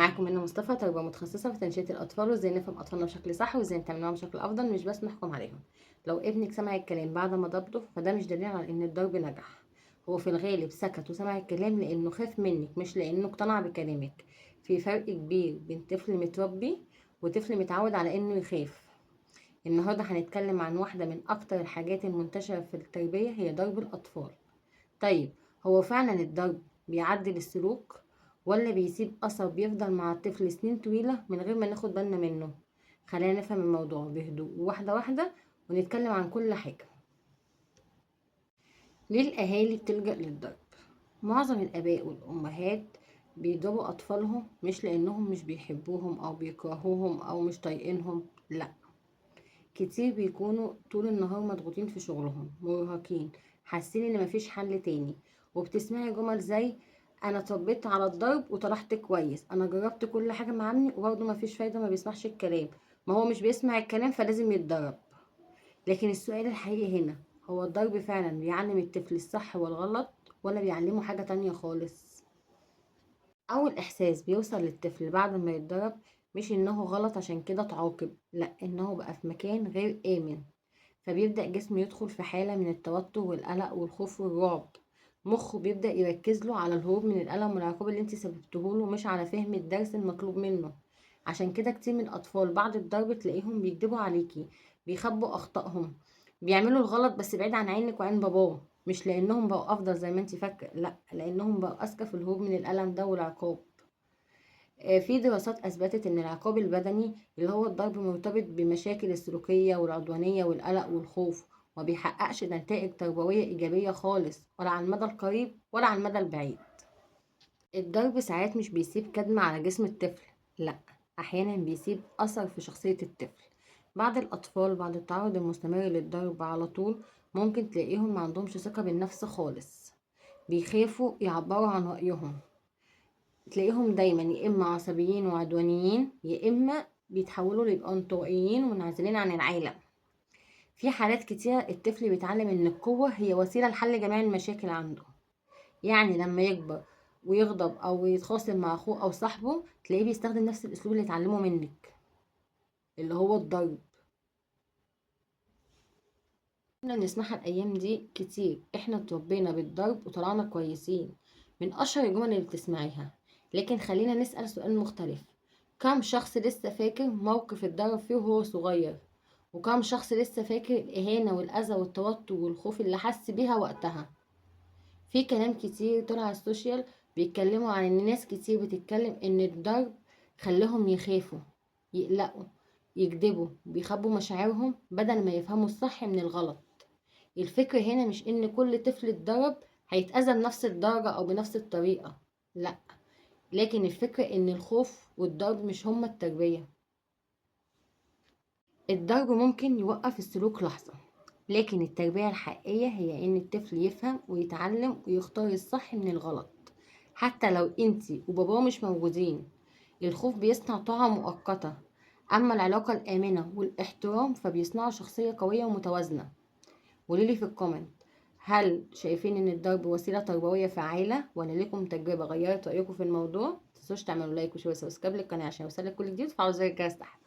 معاكم منى مصطفى، تربية متخصصة في تنشئة الأطفال وازاي نفهم أطفالنا بشكل صح وازاي نتعامل معاهم بشكل أفضل، مش بس نحكم عليهم. لو ابنك سمع الكلام بعد ما ضربته فده مش دليل على إن الضرب نجح. هو في الغالب سكت وسمع الكلام لأنه خاف منك، مش لأنه اقتنع بكلامك. في فرق كبير بين طفل متربي وطفل متعود على إنه يخاف. النهاردة هنتكلم عن واحدة من أكتر الحاجات المنتشرة في التربية، هي ضرب الأطفال. طيب، هو فعلا الضرب بيعدل السلوك ولا بيسيب أثر بيفضل مع الطفل سنين طويلة من غير ما ناخد بالنا منه؟ خلينا نفهم الموضوع بهدوء واحدة واحدة ونتكلم عن كل حاجة. ليه الأهالي بتلجأ للضرب؟ معظم الآباء والأمهات بيضربوا أطفالهم مش لأنهم مش بيحبوهم أو بيكرهوهم أو مش طايقينهم، لأ، كتير بيكونوا طول النهار مضغوطين في شغلهم، مرهقين، حاسين ان مفيش حل تاني. وبتسمعي جمل زي انا اتربيت على الضرب وطلعت كويس، انا جربت كل حاجة مع ابني وبرضه مفيش فايده، ما بيسمعش الكلام، ما هو مش بيسمع الكلام فلازم يتضرب. لكن السؤال الحقيقي هنا، هو الضرب فعلا بيعلم الطفل الصح والغلط ولا بيعلمه حاجة تانية خالص؟ اول احساس بيوصل للطفل بعد ما يتضرب مش انه غلط عشان كده اتعاقب، لا، انه بقى في مكان غير امن. فبيبدأ جسمه يدخل في حالة من التوتر والقلق والخوف والرعب. مخه بيبدأ يركز له على الهروب من الألم والعقاب اللي انت سببته له، مش على فهم الدرس المطلوب منه. عشان كده كتير من الأطفال بعد الضرب تلاقيهم بيكدبوا عليكي، بيخبوا أخطائهم، بيعملوا الغلط بس بعيد عن عينك وعين باباه، مش لأنهم بقوا أفضل زي ما انت فاكرة، لا، لأنهم بقوا أذكى في الهروب من الألم ده والعقاب. في دراسات أثبتت إن العقاب البدني اللي هو الضرب مرتبط بمشاكل السلوكية والعدوانية والقلق والخوف، وما بيحققش نتائج تربوية إيجابية خالص، ولا على المدى القريب ولا على المدى البعيد. الضرب ساعات مش بيسيب كدمة على جسم الطفل، لا، أحيانا بيسيب أثر في شخصية الطفل. بعض الأطفال بعد التعرض المستمر للضرب على طول ممكن تلاقيهم ما عندهمش ثقة بالنفس خالص، بيخافوا يعبروا عن رأيهم، تلاقيهم دايما يا اما عصبيين وعدوانيين يا اما بيتحولوا ليبقوا انطوائيين ومنعزلين عن العالم. في حالات كتيرة الطفل بيتعلم ان القوة هي وسيلة لحل جميع المشاكل عنده. يعني لما يكبر ويغضب او يتخاصم مع اخوه او صاحبه تلاقيه بيستخدم نفس الاسلوب اللي اتعلمه منك، اللي هو الضرب. احنا بنسمعها الايام دي كتير، احنا اتربينا بالضرب وطلعنا كويسين، من اشهر الجمل اللي بتسمعيها. لكن خلينا نسأل سؤال مختلف، كم شخص لسه فاكر موقف اتضرب فيه وهو صغير؟ وكم شخص لسه فاكر الإهانة والأذى والتوتر والخوف اللي حس بيها وقتها؟ في كلام كتير طلع على ال social بيتكلموا عن ان ناس كتير بتتكلم ان الضرب خلاهم يخافوا، يقلقوا، يكذبوا، بيخبوا مشاعرهم بدل ما يفهموا الصح من الغلط. الفكرة هنا مش ان كل طفل اتضرب هيتأذى بنفس الدرجة او بنفس الطريقة، لا، لكن الفكرة ان الخوف والضرب مش هما التربية. الضرب ممكن يوقف السلوك لحظة، لكن التربية الحقيقية هي ان الطفل يفهم ويتعلم ويختار الصح من الغلط، حتى لو انتي وباباه مش موجودين. الخوف بيصنع طاعة مؤقتة، اما العلاقة الآمنة والاحترام فبيصنعوا شخصية قوية ومتوازنة. قوليلي في ال comment، هل شايفين ان الضرب وسيلة تربوية فعالة ولا لكم تجربة غيرت رأيكم في الموضوع؟ متنسوش تعملوا like و share و subscribe للقناة عشان يوصلك كل جديد، وتفعلوا زر الجرس تحت.